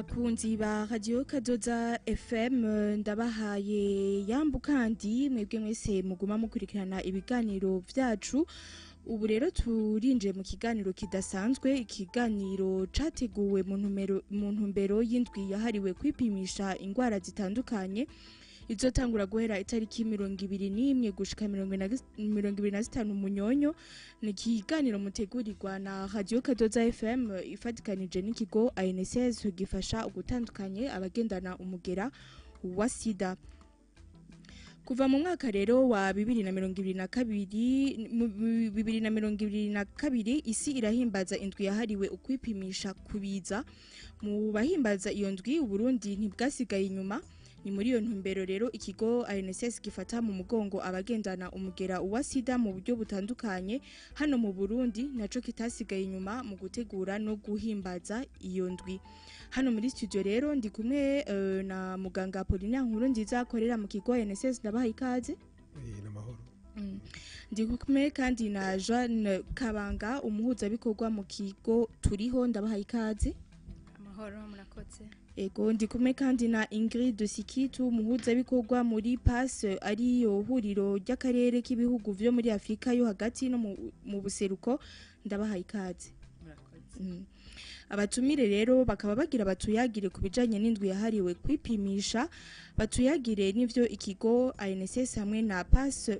Bakunzi ba Radio Kadoza FM, ndabahaye yambu kandi mwebwe mwese muguma mukurikirana ibiganiro vyacu. Ubu rero turinjiye mu kiganiro kidasanzwe, ikiganiro categuwe mu ntumbero y'indwi yahariwe kwipimisha ingwara zitandukanye, izotangura guhera itariki 21 gushika 25 Munyonyo. Ni ikiganiro mutegurirwa na Radio Kadoza FM ifatikanije n'ikigo ANSS gifasha ugutandukanye abagendana umugera wa sida. Kuva mu mwaka rero wa 2022, mu 2022, isi irahimbaza indwi yahariwe ukwipimisha kubiza. Mu bahimbaza iyo ndwi, Uburundi ntibwasigaye inyuma. Ni muri iyo ntumbero rero ikigo ANSS gifata mu mugongo abagendana umugera wa sida mu buryo butandukanye hano mu Burundi naco kitasigaye inyuma mu gutegura no guhimbaza iyo ndwi. Hano muri studio rero ndi kumwe na muganga Apollinaire Nkurunziza akorera mu kigo ANSS, ndabaha ikaze. N'amahoro. Ndi kumwe kandi na Jeanne Kabanga, umuhuzabikorwa mu kigo Turiho, ndabaha ikaze. Amahoro, murakoze. Ego, ndi kumwe kandi na Ingrid Sikitu, umuhuzabikorwa muri PASS, ariyo huriro ry'akarere k'ibihugu vyo muri Afrika yo hagati no mu buseruko, ndabaha ikaze. Murakoze. Abatumire rero bakaba bagira batuyagire ku bijanye n'indwi yahariwe kwipimisha, batuyagire n'ivyo ikigo ANSS hamwe na PASS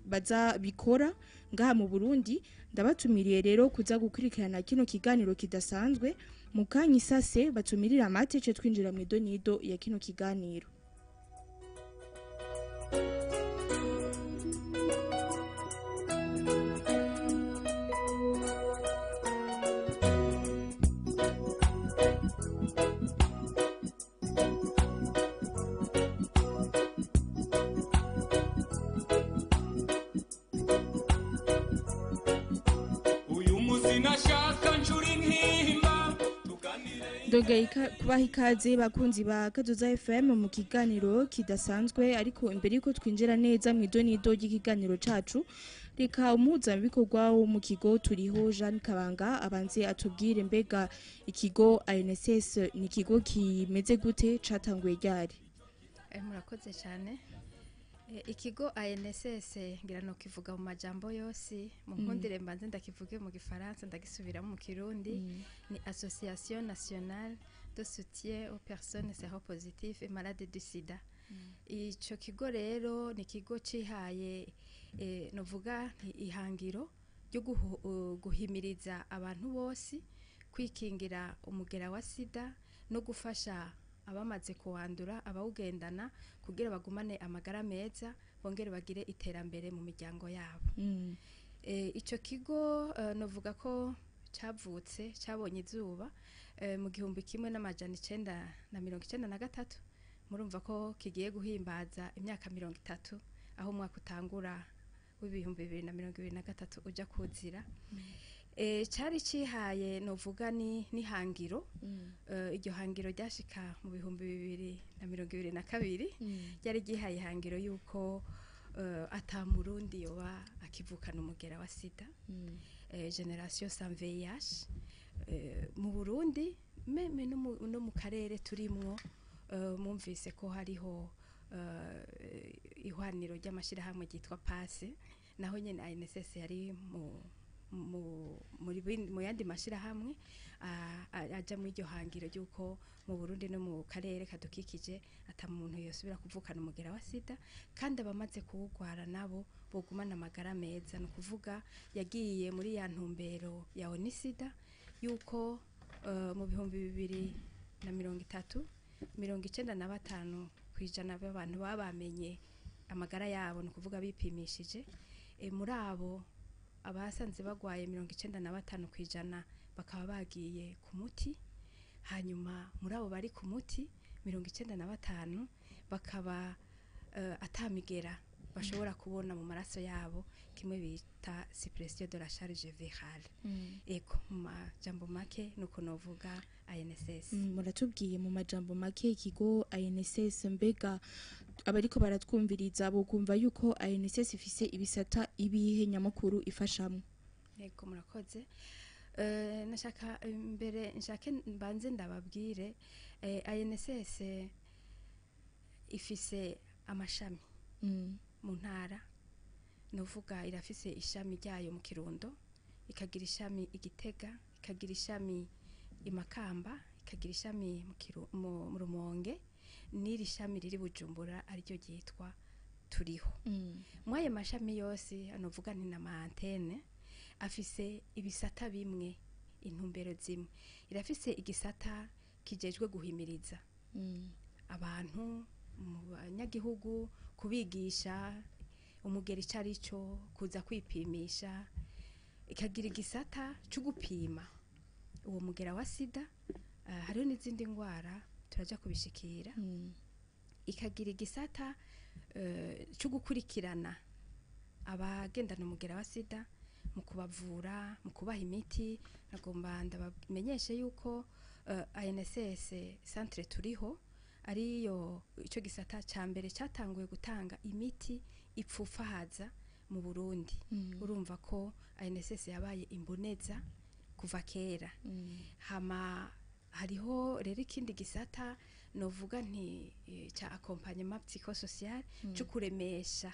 baza bikora ngaha mu Burundi. Ndabatumiriye rero kuza gukurikirana kino kiganiro kidasanzwe. Mu kanya isase batumirira amate ce twinjira mu idonido ya kino kiganiro. Uyu munsi nashaka ncura intimba tuganire. Ndongeye kubaha ikaze bakunzi ba Kadoza FM mu kiganiro kidasanzwe, ariko imbere yuko twinjira neza mu idonido ry'ikiganiro cacu, reka umuhuzabikorwa wo mu kigo Turiho, Jeanne Kabanga, abanze atubwire mbega ikigo ANSS ni ikigo kimeze gute, catanguye ryari? Murakoze cyane. Ikigo ANSS ngira no kivuga mu majambo yose, mu nkundire mbanze ndakivuge mu gifaransa ndagisubiramo mu kirundi. Ni Association nationale de soutien aux personnes séropositives et malades du sida. Ico kigo rero ni ikigo cihaye novuga nti ihangiro ryo guhimiriza abantu bose kwikingira umugera wa sida no gufasha abamaze kuwandura, abawugendana, kugira bagumane amagara meza bongere bagire iterambere mu miryango yabo. Ico kigo novuga ko cavutse, cabonye izuba mu 1993. Murumva ko kigiye guhimbaza imyaka 30 aho umwaka utangura w'2023 uja kuzira. Cari cihaye novuga ni nihangiro. Iryo hangiro ryashika mu 2022, ryari ryihaye ihangiro yuko ata murundi yoba akivukana umugera wa sida, génération sans VIH mu Burundi même no mu karere turimwo. Mumvise ko hariho ihwaniro ry'amashirahamwe ryitwa PASS, naho nyene ANSS yari mu mu muri mu yandi mashirahamwe aja muri iryo hangiro ry'uko mu Burundi no mu karere kadukikije ata muntu yosubira kuvukana umugera wa sida, kandi abamaze kuwugwara nabo bogumana amagara meza. Ni ukuvuga yagiye muri ya ntumbero ya ONU-SIDA yuko mu 2030, 95% b'abantu baba bamenye amagara yabo, ni ukuvuga bipimishije. Muri abo abasanze bagwaye, 95% bakaba bagiye ku muti, hanyuma muri abo bari ku muti, 95 bakaba atamigera bashobora kubona mu maraso yabo, kimwe bita suppression de la charge virale. Eko, mu majambo make nuko novuga ANSS. Muratubwiye mu majambo make ikigo ANSS. Mbega abariko baratwumviriza bokumva yuko ANSS ifise ibisata ibihe nyamukuru ifashamwo? Yego, murakoze. Nashaka mbere nshake mbanze ndababwire, ANSS ifise amashami mu ntara. Nuvuga irafise ishami ryayo mu Kirundo, ikagira ishami i Gitega, ikagira ishami i Makamba, ikagira ishami mu Rumonge, n'iri shami riri Bujumbura ariryo ryitwa Turiho. Muri ayo mashami yose, anovuga nti n'ama antennes afise ibisata bimwe, intumbero zimwe. Irafise igisata kijejwe guhimiriza abantu mu banyagihugu, kubigisha umugeri ico ari cyo, kuza kwipimisha. Ikagira igisata cyo gupima uwo mugera wa sida, hariho n'izindi ndwara turaja kubishikira. Ikagira igisata cyo gukurikirana abagendana umugera wa sida mu kubavura, mu kubaha imiti. Nagomba ndabamenyeshe yuko ANSS centre Turiho ariyo ico gisata ca mbere catanguye gutanga imiti ipfufahaza mu Burundi. Urumva ko ANSS yabaye imboneza kuva kera. Hama hariho rero ikindi gisata novuga nti ca accompagnement psychosocial, cyo kuremesha,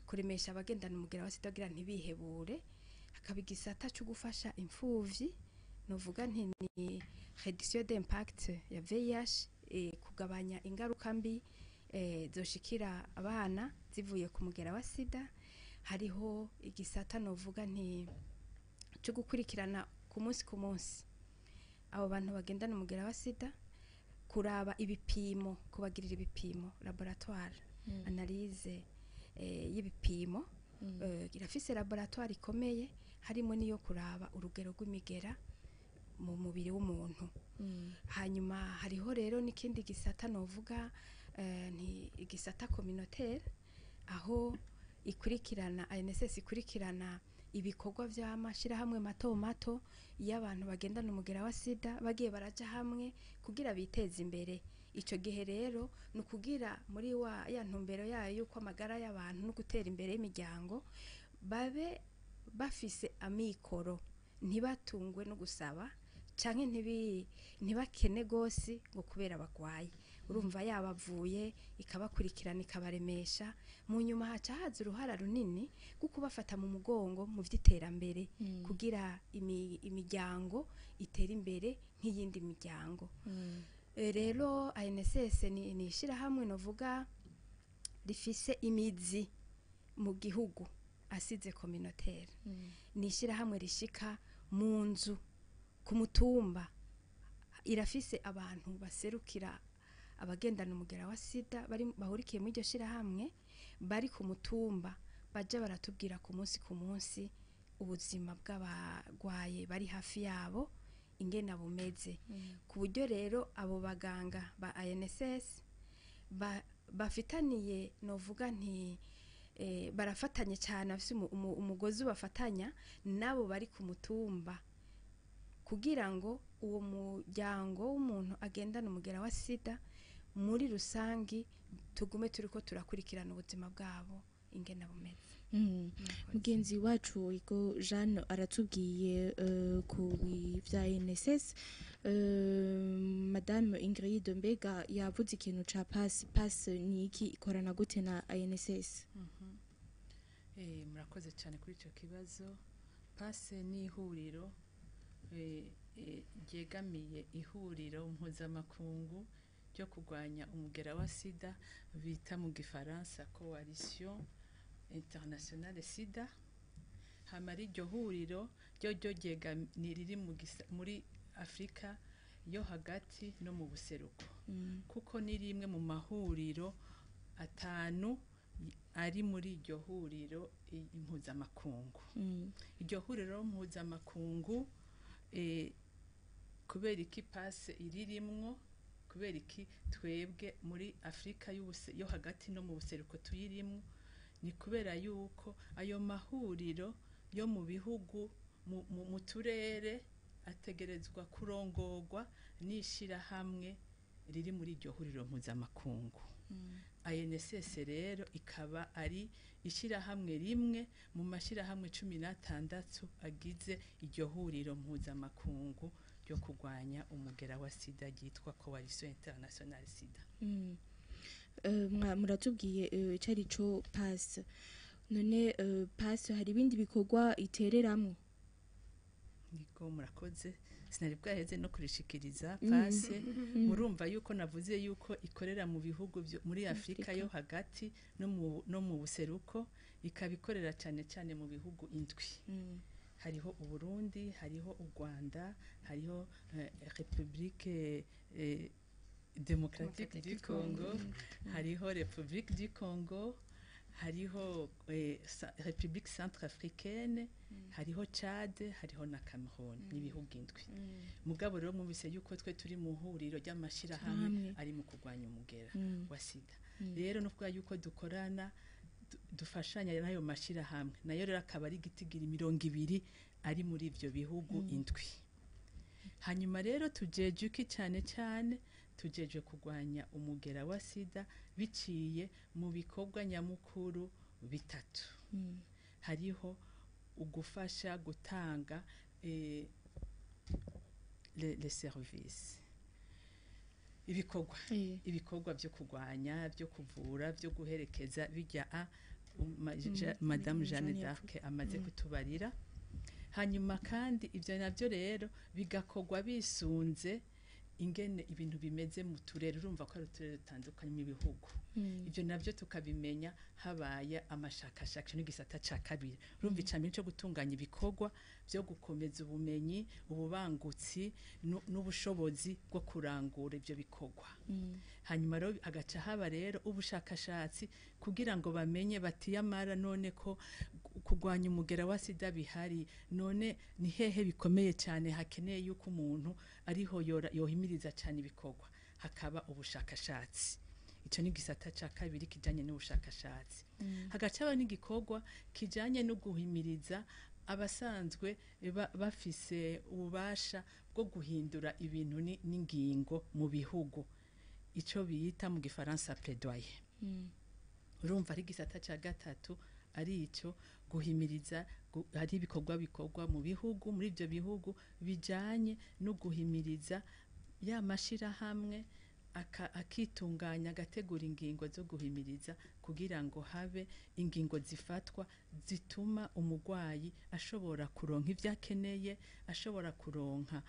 kuremesha abagendana umugera wa sida kugira ntibihebure. Hakaba igisata cyo gufasha imfuvyi, novuga nti ni réduction d'impact ya VIH, kugabanya ingaruka mbi zoshikira abana zivuye ku mugera wa sida. Hariho igisata novuga nti cyo gukurikirana ku munsi ku munsi abo bantu bagendana umugera wa sida, kuraba ibipimo, kubagirira ibipimo laboratoire, analyse y'ibipimo. Irafise laboratoire ikomeye, harimo n'iyo kuraba urugero rw'imigera mu mubiri w'umuntu. Hanyuma hariho rero n'ikindi gisata novuga ni igisata communautaire, aho ikurikirana, ANSS ikurikirana ibikorwa by'amashirahamwe mato mato iyo abantu bagendana umugera wa sida bagiye baraja hamwe kugira biteze imbere. Ico gihe rero ni ukugira muri wa ya ntumbero yayo yuko amagara y'abantu no gutera imbere y'imiryango babe bafise amikoro, ntibatungwe no gusaba canke ntibakene gose ngo kubera bagwaye. Urumva yabavuye, ikabakurikirana, ikabaremesha, mu nyuma haca haza uruhara runini rwo kubafata mu mugongo mu vy'iterambere, kugira imiryango itere imbere nk'iyindi miryango. Rero ANSS ni ishirahamwe novuga rifise imizi mu gihugu asize communautaire. Ni ishirahamwe rishika mu nzu, ku mutumba. Irafise abantu baserukira abagendana umugera wa sida bari bahurikiye muri iryo shirahamwe, bari ku mutumba, baja baratubwira ku munsi ku munsi ubuzima bw'abagwaye bari hafi yabo ingena bumeze, ku buryo rero abo baganga ba ANSS bafitaniye novuga nti barafatanye cyane, bafise umugozi ubafatanya nabo bari ku mutumba, kugira ngo uwo muryango w'umuntu agendana umugera wa sida muri rusangi tugume turiko turakurikirana ubuzima bwabo ingena bumeze. Murakoze. Mugenzi wacu Ego Jeanne aratubwiye ku bya NSS. Madame Ingrid, mbega yavuze ikintu ca PASS. PASS ni iki? Ikorana gute na ANSS? Murakoze cyane kuri icyo kibazo. PASS ni ihuriro ryegamiye ihuriro mpuzamakungu ryo kurwanya umugera wa sida, bita mu gifaransa Coalition Internationale Sida. Hama ari iryo huriro ryo ni riri muri Afurika yo hagati no mu buseruko, kuko ni rimwe mu mahuriro atanu ari muri iryo huriro impuzamakungu. Iryo huriro mpuzamakungu, kubera iki PASS iririmwo? Kubera iki twebwe muri Afurika yo hagati no mu buseruko tuyirimwo? Ni kubera yuko ayo mahuriro yo mu bihugu mu turere ategerezwa kurongorwa n'ishirahamwe riri muri iryo huriro mpuzamakungu. ANSS rero ikaba ari ishyirahamwe rimwe mu mashyirahamwe 16 agize iryo huriro mpuzamakungu ryo kurwanya umugera wa sida ryitwa Coalition Internationale Sida. Muratubwiye ico ari co PASS. None PASS hari ibindi bikorwa itereramwo? Niko, murakoze, sinari bwaheze no kurishikiriza. PASS, murumva yuko navuze yuko ikorera mu bihugu muri Afrika yo hagati no mu buseruko, ikaba ikorera cyane cyane mu bihugu indwi. Hariho Uburundi, hariho u Rwanda, hariho République Démocratique du Congo, hariho République du Congo, hariho République Centrafricaine, hariho Chad, hariho na Cameroon. N'ibihugu indwi. Mugabo rero mwumvise yuko twe turi mu huriro ry'amashirahamwe Hamwe. ari mu kurwanya umugera wa sida. Rero no kuvuga yuko dukorana, dufashanya n'ayo mashirahamwe, nayo rero akaba ari igitigiri 20 ari muri ivyo bihugu indwi. Hanyuma rero tujeje iki? Cyane cyane tujeje kurwanya umugera wa sida biciye mu bikorwa nyamukuru bitatu. Hariho ugufasha gutanga les services, ibikorwa ibikorwa byo kurwanya, byo kuvura, byo guherekeza, bijya a Madame Jeanne Jeanne d'Arc amaze kutubarira. Hanyuma kandi ibyo nabyo rero bigakorwa bisunze ingene ibintu bimeze mu turere. Urumva ko ari uturere dutandukanye mu bihugu. Ibyo nabyo tukabimenya habaye amashakashaka n'igisata ca kabiri. Urumva, icambere cyo gutunganya ibikorwa byo gukomeza ubumenyi, ububangutsi n'ubushobozi bwo kurangura ibyo bikorwa. Hanyuma rero hagaca haba rero ubushakashatsi kugira ngo bamenye bati: "Yamara none ko kurwanya umugera wa sida bihari, none ni hehe bikomeye cyane hakeneye yuko umuntu ariho yohimiriza cyane ibikorwa?" Hakaba ubushakashatsi. Icyo ni igisata cya kabiri kijyanye n'ubushakashatsi. Hagaca haba n'igikorwa kijyanye no guhimiriza abasanzwe bafise ububasha bwo guhindura ibintu n'ingingo mu bihugu, icyo bita mu gifaransa plaidoyer. Urumva ari igisata cya gatatu, ari icyo guhimiriza. Hari ibikorwa bikorwa mu bihugu, muri ibyo bihugu, bijyanye no guhimiriza ya mashyirahamwe akitunganya, agategura ingingo zo guhimiriza kugira ngo habe ingingo zifatwa zituma umurwayi ashobora kuronka ibyo akeneye, ashobora kuronka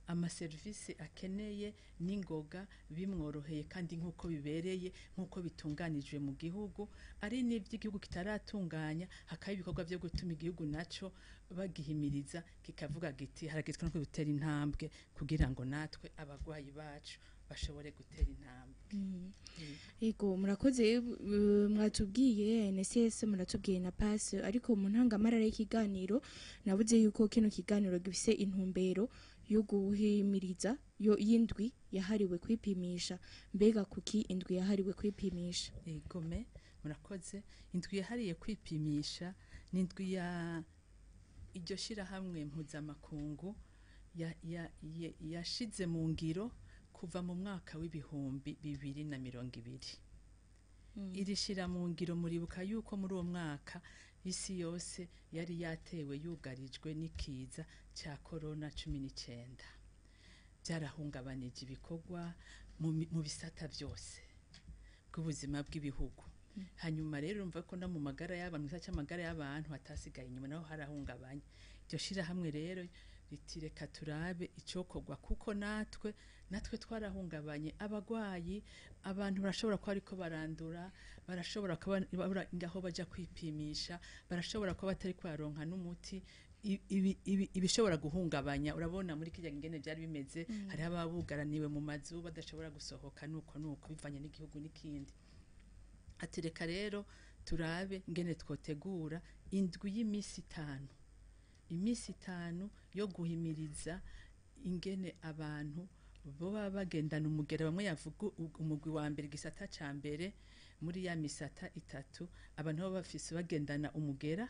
amaserivisi akeneye n'ingoga, bimworoheye kandi nk'uko bibereye, nk'uko bitunganijwe mu gihugu. Ari n'iby'igihugu kitaratunganya, hakaba ibikorwa byo gutuma igihugu naco bagihimiriza, kikavuga giti: "Haragezwe no gutera intambwe kugira ngo natwe abarwayi bacu bashobore gutera intambwe." Ego, murakoze. Mwatubwiye NSS, muratubwiye na PASS, ariko mu ntangamarara y'ikiganiro nabuze yuko kino kiganiro gifise intumbero yo guhimiriza yo y'indwi yahariwe kwipimisha. Mbega kuki indwi yahariwe kwipimisha? Egome, murakoze. Indwi yahariye kwipimisha ni indwi ya iryo shirahamwe mpuzamakungu yashize mu ngiro kuva mu mwaka w'2020. Iri shira mu ngiro, muribuka yuko muri uwo mwaka isi yose yari yatewe, yugarijwe n'ikiza cya corona 19. Byarahungabanije ibikorwa mu bisata byose bw'ubuzima bw'ibihugu. Hanyuma rero urumva ko no mu magara y'abantu, mu gisata cy'amagara y'abantu hatasigaye inyuma, naho harahungabanye. Iryo shirahamwe rero riti: "Reka turabe icokorwa, kuko natwe twarahungabanye." Abagwayi, abantu barashobora kuba ariko barandura, barashobora kuba babura aho baja kwipimisha, barashobora kuba batari kubaronka n'umuti, ibishobora guhungabanya. Urabona muri kirya ngene byari bimeze, hariho ababugaraniwe mu mazu badashobora gusohoka, nuko bivanye n'igihugu n'ikindi. Ati: "Reka rero turabe ngene twotegura indwi y'iminsi 5, iminsi 5 yo guhimiriza ingene abantu boba bagendana umugera." Bamwe yavuga umugwi wa mbere, igisata ca mbere muri ya misata itatu, abantu baba bafise, bagendana umugera.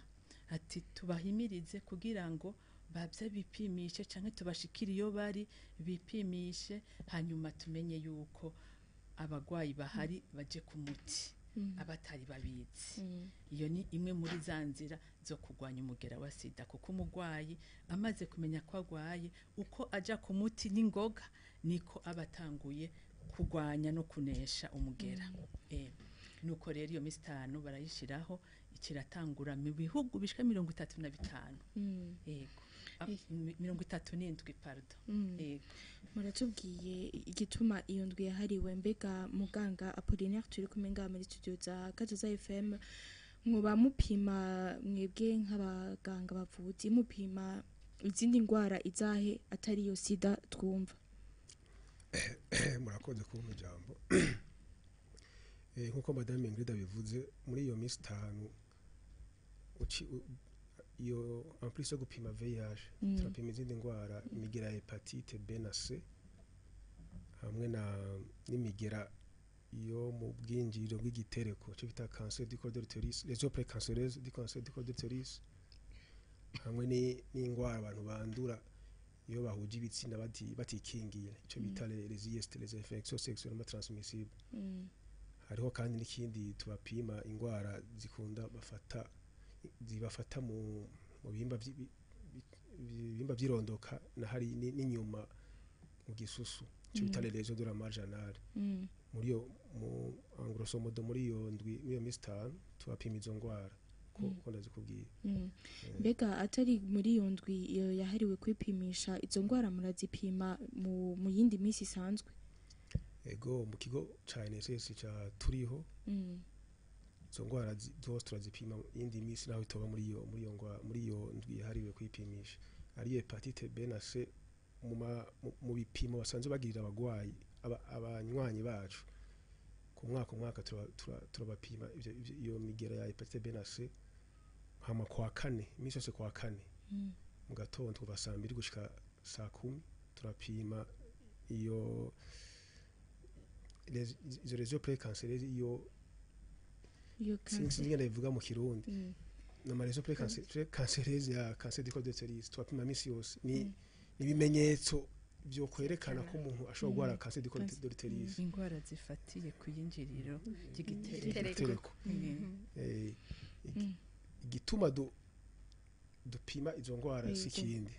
Ati: "Tubahimirize kugira ngo baze bipimishe, canke tubashikire iyo bari bipimishe, hanyuma tumenye yuko Abagwayi bahari baje ku muti, abatari babizi. Iyo ni imwe muri za nzira zo kurwanya umugera wa sida, kuko umugwayi amaze kumenya ko agwaye, uko aja ku muti n'ingoga niko aba atanguye kurwanya no kunesha umugera. Nuko rero iyo minsi 5 barayishiraho, ikiratangura mu bihugu bishika 35. Yego. 37, pardon. Yego. Muratubwiye igituma iyo ndwi yahariwe. Mbega muganga Apollinaire, turi kumwe ngaha muri studio za Kazoza FM, mwoba mupima mwebwe nk'abaganga bavuzi mupima izindi ndwara izahe atari iyo sida twumva? Murakoze kumpa ijambo. Nkuko Madame Ingrid abivuze, muri iyo minsi 5 iyo en plus yo gupima VIH, turapima izindi ndwara, imigera ya hépatite B na C hamwe na n'imigera yo mu bwinjiriro bw'igitereko, cyo bita cancer du col de l'utérus, les précancéreuses du cancer du col de l'utérus, hamwe n'indwara abantu bandura iyo bahuje ibitsina batikingiye, icyo bita les IST, les infections sexuellement transmissibles. Hariho kandi n'ikindi tubapima, indwara zikunda bafata zibafata mu bihimba by'irondoka na hari n'inyuma mu gisusu, icyo bita les lésions de la marge anale. Muri iyo mu en grosso modo, muri iyo ndwi, muri iyo minsi 5 tubapima izo ndwara ko ndazikubwiye. Mbega atari muri iyo ndwi iyo yahariwe kwipimisha, izo ndwara murazipima mu yindi minsi isanzwe? Ego, mu kigo ca ANSS ca turiho, izo ndwara zose turazipima iyindi minsi naho itoba muri iyo ndwi yahariwe kwipimisha, ariyo hépatite B na C. Mu bipimo basanzwe bagirira abagwayi, abanywanyi bacu ku mwaka umwaka, turabapima iyo migera ya hépatite B na C. Hama kwa kane, iminsi yose kwa kane mu gatondo kuva saa 2 gushika saa 10, turapima iyo izo lésions précancéreuses, iyo Iyo sinzi cancer. ingene bivuga mu Kirundi, nama lésions précancéreuses ya cancer du col de l'utérus turapima misi yose. Ni ibimenyetso byo kwerekana ko umuntu ashobora kurwara cancer du col de l'utérus. Indwara zifatiye ku yinjiriro ry'igitereko. Igitereko. Igitereko. Igituma dupima izo ndwara si ikindi,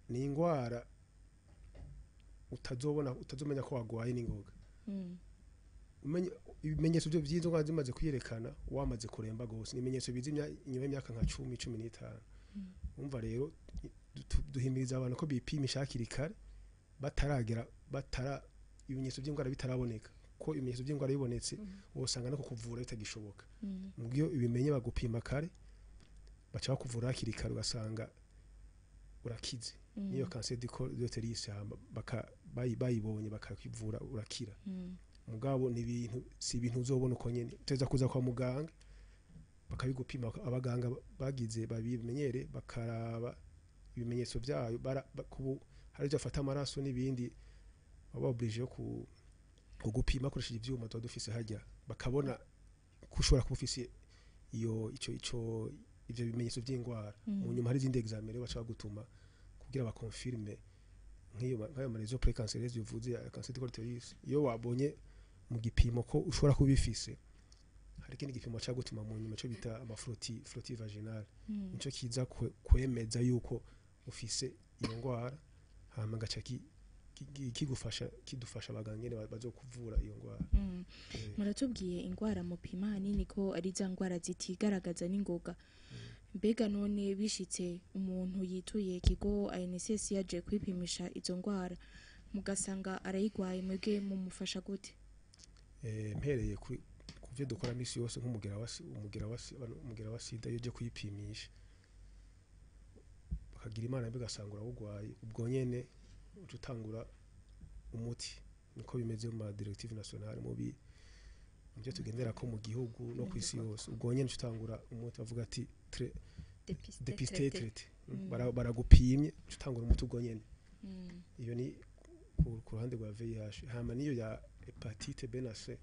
ni indwara utazobona, utazomenya ko wagwaye n'ingoga. Umenye ibimenyetso byo by'izo ndwara zimaze kwiyerekana wamaze kuremba gose. Ni ibimenyetso biza inyuma y'imyaka nka 10, 15. Umva rero, duhimiriza abantu ko bipimisha hakiri kare, bataragera, batara ibimenyetso by'indwara bitaraboneka, ko ibimenyetso by'indwara bibonetse wosanga no kukuvura bitagishoboka. Iyo ibimenye bagupima kare, baca bakuvura hakiri kare, ugasanga urakize. Niyo cancer du col de l'utérus hama bayibonye bakakivura, urakira. Mugabo ni ibintu, si ibintu uzobona uko nyene, uteza kuza kwa muganga bakabigupima, abaganga bagize babimenyere bakaraba ibimenyetso byayo. Kubu hari ibyo bafata amaraso n'ibindi, baba obligé yo kugupima bakoresheje ivyuma tuba dufise hajya, bakabona ko ushobora kuba ufise iyo ico ico ivyo bimenyetso by'indwara. Mu nyuma hari izindi examen rero baca bagutuma kugira bakonfirme, nk'ayo ma lésions précancéreuses bivuze ya cancer du col de l'utérus. Iyo wabonye mu gipimo ko ushobora kuba ubifise, hari ikindi gipimo baca gutuma mu nyuma, cyo bita ama frottis vaginal, nico kiza kwemeza yuko ufise iyo ndwara, hama gaca kigufasha, kidufasha abaganga nyene bazokuvura iyo ndwara. Muratubwiye indwara mupima ahanini ko ari za ndwara zitigaragaza n'ingoga. Mbega none bishitse umuntu yituye ikigo ANSS yaje kwipimisha izo ndwara, mugasanga arayigwaye, mwebwe mumufasha gute? Mpereye ku byo dukora misi yose, nk'umugera wa umugera wa sida, iyo uje kuyipimisha bakagira Imana mbi ugasanga urawugwaye, ubwo nyene uca utangura umuti. Niko bimeze mu ma directives nationales, mu byo tugendera ko mu gihugu no ku isi yose. Ubwo nyene uca utangura umuti, bavuga ati Dépister, dépister, traiter. Traiter. Baragupimye, uca utangura umuti ubwo nyene. Iyo ni ku ruhande rwa VIH. Hama niyo ya hépatite B na C,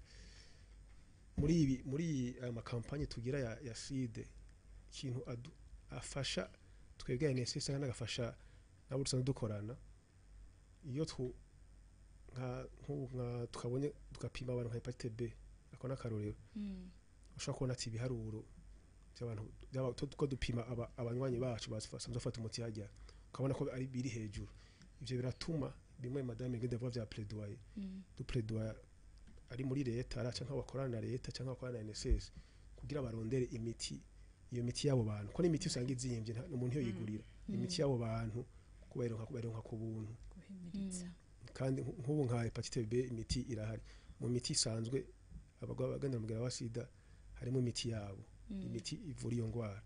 muri iyi aya ma campagnes tugira ya SIDE, ikintu afasha twebwe ANSS kandi agafasha nabo dusanzwe dukorana, iyo nka nk'ubu nka tukabonye tugapima abantu nka hépatite B, ako n'akarorero, ushobora kubona ati ibiharuro by'abantu two dupima abanywanyi bacu basanzwe bafata umuti hajya, ukabona ko ari biri hejuru. Ivyo biratuma bimwe madame ngende avuga vya plaidoyer, du plaidoyer ari muri leta araca nk'aho bakorana na leta cyangwa bakorana na ANSS kugira barondere imiti, iyo miti y'abo bantu, ko n'imiti usanga izimvye, umuntu iyo yigurira imiti y'abo bantu kubayironka ku buntu. Guhimiriza. Kandi nk'ubu nka hépatite B imiti irahari mu miti isanzwe abagabo bagendana umugera wa sida, harimo imiti yabo, imiti ivura iyo ndwara.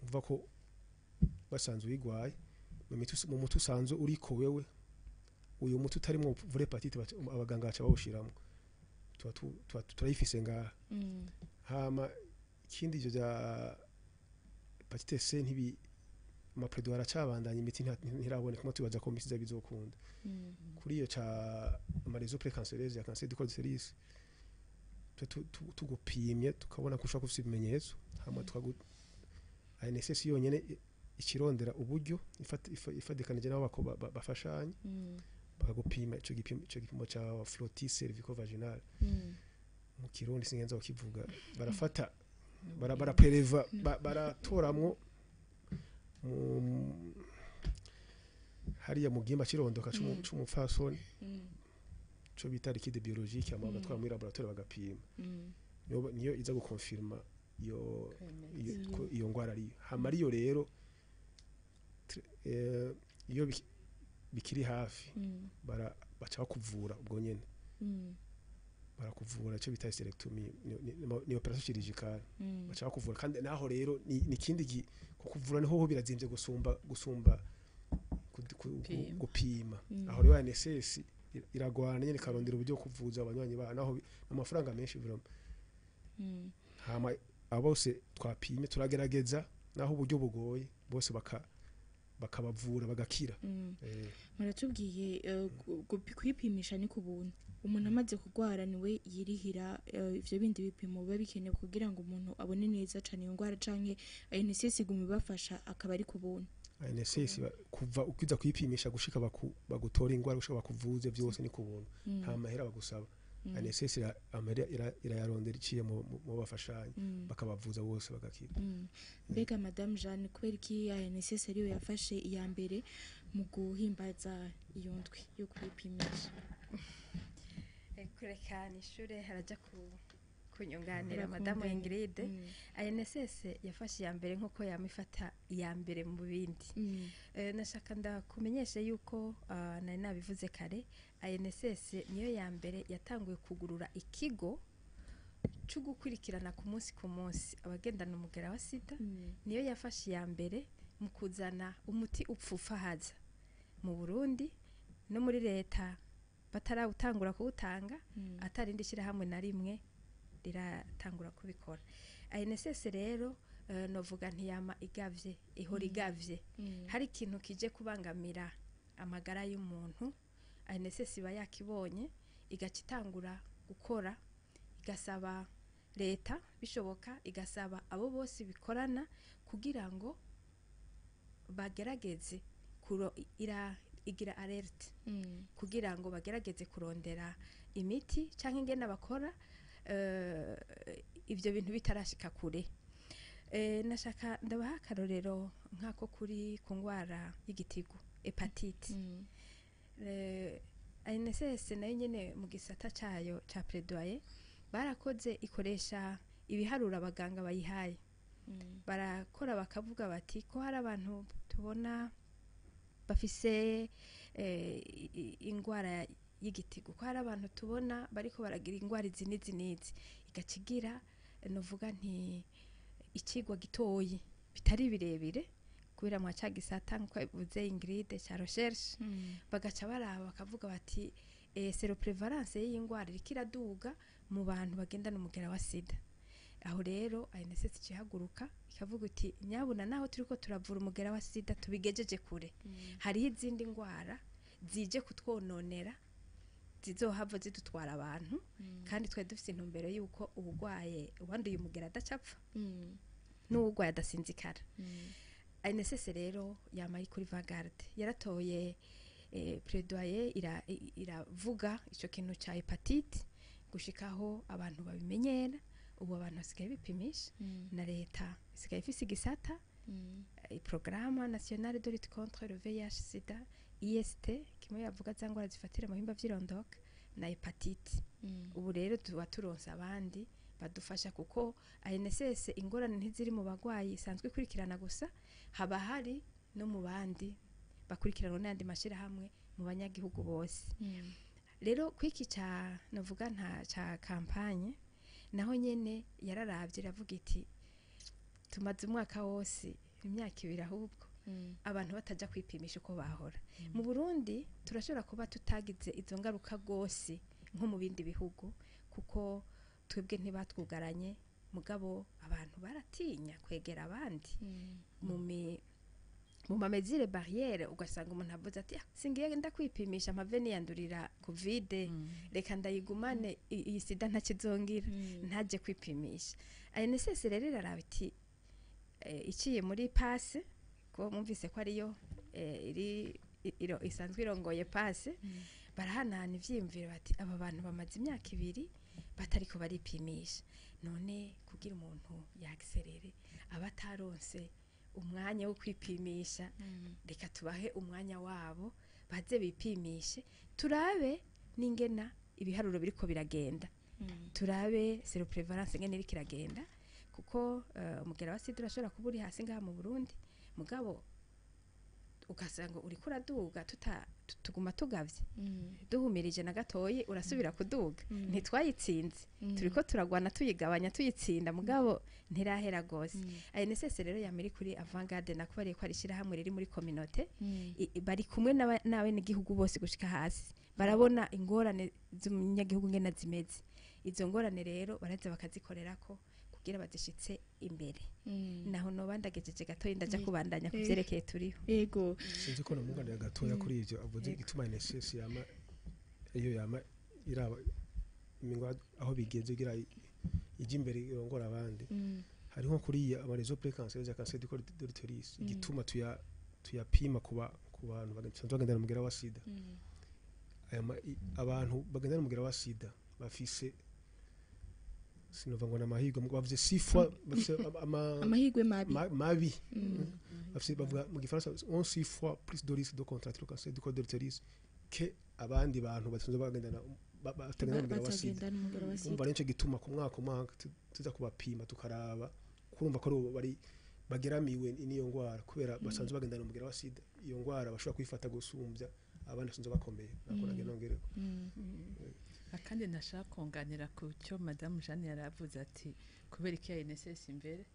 Uvuga ko basanzwe uyigwaye, mu muti usanzwe uriko wewe, uyu muti utarimwo uvura hépatite, abaganga baca bawushiramwo. Tuba turayifise ngaha. Hama ikindi, ivyo bya hépatite C ntibi ama plaidoyer aracabandanya, imiti ntiraboneka, kuma tubaza ko mu misi iza bizokunda. Kuri iyo ca ama lésions précancéreuses ya cancer du col de l'utérus, tugupimye tukabona ko ushobora kuba ufise ibimenyetso, hama tukagu ANSS yonyene ikirondera uburyo ifadikanije nabo bafashanya, bakagupima ico gipimo ca frottis cervico-vaginal. Mu Kirundi singenza kukivuga. Barafata barapreleva, baratoramwo hariya mu gihimba cirondoka c'umupfasoni, co bita liquide biologique, hama bagatwara muri laboratoire bagapima. Niyo iza gukonfirma iyo Kwemeza. Ko iyo ngwara ariyo. Hama ariyo rero iyo bikiri hafi, baca bakuvura ubwo nyene. Barakuvura icyo bita hystérectomie, ni opération chirurgicale. Baca bakuvura kandi naho rero ni ikindi kukuvura niho ho birazimvye gusumba Gupima. Gupima. Aho rero ANSS iragwana nyene ikarondera uburyo bwo kuvuza abanywanyi bayo, naho amafaranga menshi vraiment. Hama abo bose twapimye turagerageza, naho uburyo bugoye, bose bakabavura bagakira. Muratubwiye kwipimisha ni ku buntu, umuntu amaze kurwara niwe yirihira ivyo bindi bipimo biba bikenewe kugira ngo umuntu abone neza cane iyo ndwara, canke ANSS iguma ibafasha akaba ari ku buntu? ANSS kuva ukiza kwipimisha gushika bagutora ingwara, gushika bakuvuze, byose ni ku buntu, nta mahera bagusaba. ANSS amahera irayarondera iciye mu bafashanya, bakabavuza bose bagakira. Mbega madame Jeanne, kubera iki ANSS ariyo yafashe iya mbere mu guhimbaza iyo ndwi yo kwipimisha? Kureka nishure haraja kunyunganira madamu Ingrid. ANSS yafashe iya mbere nkuko yamifata iya mbere mu bindi. Nashaka ndakumenyesha yuko nari nabivuze kare, ANSS niyo ya mbere yatanguye kugurura ikigo cyo gukurikirana ku munsi ku munsi abagendana umugera wa sida. Niyo yafashe iya mbere mu kuzana umuti upfufahaza mu Burundi, no muri leta batarawutangura kuwutanga, atarindi shyirahamwe na rimwe riratangura kubikora. ANSS rero novuga ntiyama igavye, ihora igavye. Hari ikintu kije kubangamira amagara y'umuntu, ANSS iba yakibonye, igaca itangura gukora, igasaba leta bishoboka, igasaba abo bose bikorana kugira ngo bagerageze kuro ira igira alerte kugira ngo bagerageze kurondera imiti canke ingene bakora ivyo bintu bitarashika kure. Nashaka ndabaha akarorero nk'ako kuri ku ngwara y'igitigu, hépatite. ANSS nayo nyene mu gisata cayo ca plaidoyer barakoze, ikoresha ibiharuro abaganga bayihaye. Barakora bakavuga bati ko hari abantu tubona bafise ingwara y'igitigu, ko hari abantu tubona bariko baragira ingwara izi n'izi n'izi, igaca igira novuga nti ikigwa gitoyi bitari birebire, kubera mwa ca gisata nkuko yabivuze Ingrid ca recherche. Bagaca baraba bakavuga bati séroprévalence y'iyi ngwara iriko iraduga mu bantu bagendana umugera wa sida. Aho rero ANSS ikihaguruka ikavuga iti nyabuna naho turiko turavura umugera wa sida tubigejeje kure, hariho izindi ngwara zije kutwononera zizohava zidutwara abantu, kandi twari dufite intumbero y'uko uwugwaye, uwanduye umugera adacapfa n'uwugwaye adasinzikara. ANSS rero yama ari kuri vanguarde, yaratoye Plaidoyer iravuga ico kintu ca hépatite gushikaho abantu babimenyera. Ubu abantu basigaye bipimisha, na leta isigaye ifise igisata, programme nationale de lutte contre le VIH sida, IST, kimwe yavuga za ngwara zifatira mu bihimba vy'irondoka na hépatite. Ubu rero tuba turonse abandi badufasha, kuko ANSS ingorane ntiziri mu bagwayi isanzwe ikurikirana gusa, haba hari no mu bandi bakurikiranwa n'ayandi mashirahamwe, mu banyagihugu bose. Rero kwiki ca novuga nta ca campagne, naho nyene yararavye iravuga iti tumaze umwaka wose, imyaka 2 ahubwo, abantu bataja kwipimisha uko bahora. Mu Burundi turashobora kuba tutagize izo ngaruka gose nko mu bindi bihugu, kuko twebwe ntibatwugaranye, mugabo abantu baratinya kwegera abandi mu ma mesures barrières, ugasanga umuntu avuze ati: "Ah, singiye ndakwipimisha mpave niyandurira covid, reka ndayigumane iyi sida ntakizongira," ntaje kwipimisha. ANSS rero iraraba iti iciye muri PASS, ko mwumvise ko ariyo iri isanzwe irongoye PASS, barahanahana ivyiyumviro bati aba bantu bamaze imyaka 2 batariko baripimisha, none kugira umuntu yagiserere aba ataronse umwanya wo kwipimisha, reka tubahe umwanya wabo baze bipimishe, turabe n'ingena ibiharuro biriko biragenda, turabe séroprévalence ingene iriko iragenda, kuko umugera wa sida urashobora kuba uri hasi ngaha mu Burundi, mugabo ugasanga uriko uraduga, tuguma tugavye, duhumirije na gatoyi urasubira kuduga. Ntitwayitsinze, turiko turagwana tuyigabanya, tuyitsinda, mugabo ntirahera gose. ANSS rero yama iri kuri avant-garde, nakubariye ko ari ishirahamwe riri muri communauté, bari kumwe n'abenegihugu bose gushika hasi, barabona ingorane z'umunyagihugu ngena zimeze. Izo ngorane rero baraza bakazikorerako kugira bazishitse imbere. Naho noba ndagejeje gatoyi, ndaja kubandanya ku vyerekeye turiho. Ego. Sinzi ko namwunganira gatoya kuri ivyo avuze, igituma NSS yama iyo yama iraba imingo aho bigeze kugira ijya imbere irongora abandi. Hariho kuriya ama réseaux précancéreux ya cancer du col de l'utérus, igituma tuyapima ku bantu basanzwe bagendana umugera wa sida. Abantu bagendana umugera wa sida bafise, sinova ngo namahirwe, bavuze six fois bafise Amahirwe mabi. Mabi. Bafise, bavuga mu gifaransa, on six fois plus de risque de contracter le cancer du col de l'utérus que abandi bantu basanzwe bagendana batagendana umugera wa sida. Batagendana umugera wa sida. Umva rero nico gituma ku mwaka umwaka tuza kubapima, tukaraba, kurumva ko ari bari bageramiwe n'iyo ngwara kubera basanzwe bagendana umugera wa sida, iyo ngwara bashobora kuyifata gusumbya abandi basanzwe bakomeye. Nako nagenda nongereko. Akandi nashaka kunganira ku cyo Madamu Jeanne yaravuze, ati kubera iki ANSS imbere,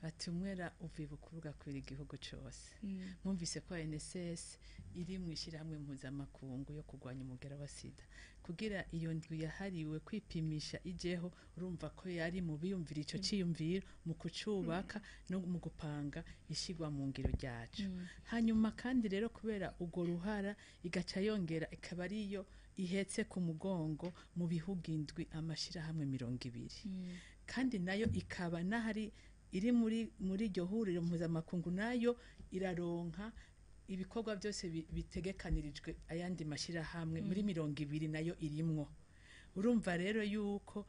ati umwera uva ibukuru ugakwira igihugu cose. Mwumvise ko ANSS iri mu ishyirahamwe mpuzamakungu yo kurwanya umugera wa sida. Kugira iyo ndwi yahariwe kwipimisha ijeho, urumva ko yari mu biyumvira ico ciyumviro, mu kucubaka no mu gupanga ishigwa mu ngiro ryacu. Hanyuma kandi rero kubera urwo ruhara, igaca yongera ikaba ariyo ihetse ku mugongo mu bihugu indwi amashirahamwe 20, kandi nayo ikaba n'ahari iri muri iryo huriro mpuzamakungu, nayo iraronka ibikorwa byose bitegekanirijwe ayandi mashyirahamwe muri 20, nayo irimwo. Urumva rero yuko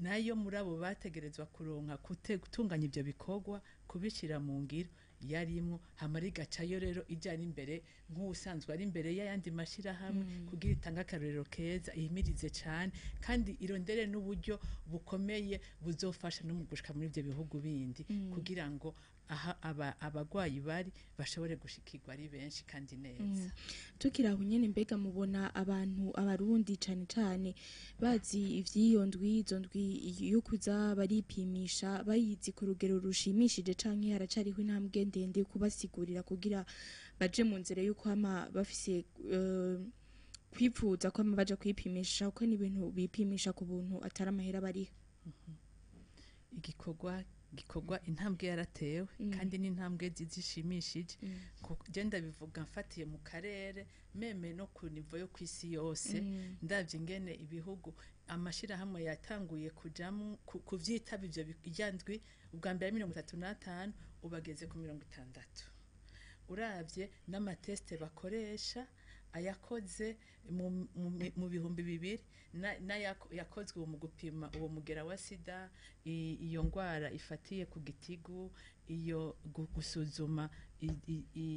nayo muri abo bategerezwa kuronka gutunganya ibyo bikorwa, kubishyira mu ngiro, yarimwo. Hamara igacayo rero ijyana imbere nk'ubusanzwe ari imbere y'ayandi mashyirahamwe, kugira itange akarorero keza, ihimirize cyane, kandi irondere n'uburyo bukomeye buzofasha no mu gushika muri ibyo bihugu bindi, kugira ngo aha abagwayi bari bashobore gushikirwa ari benshi kandi neza. Tukiri aho nyene, mbega mubona abantu, abarundi cane cane, bazi ivy'iyo ndwi, izo ndwi yo kuza baripimisha, bayizi ku rugero rushimishije, canke haracariho intambwe ndende yo kubasigurira kugira baje mu nzira y'uko hama bafise kwipfuza ko hama baja kwipimisha, kuko ni ibintu bipimisha ku buntu, atari amahera bariha? Igikorwa gikorwa, intambwe yaratewe, kandi n'intambwe zishimishije. Je ndabivuga mfatiye mu karere, même no ku niveau yo kw'isi yose. Ndavye ingene ibihugu, amashirahamwe yatanguye kujamwo kuvyitaba ivyo irya ndwi, ubwa mbere 35, ubageze ku 60. Uravye n'ama tests bakoresha Ayakoze mu 2000 yakozwe mu gupima uwo mugera wa sida, iyo ngwara ifatiye ku gitigu, iyo gusuzuma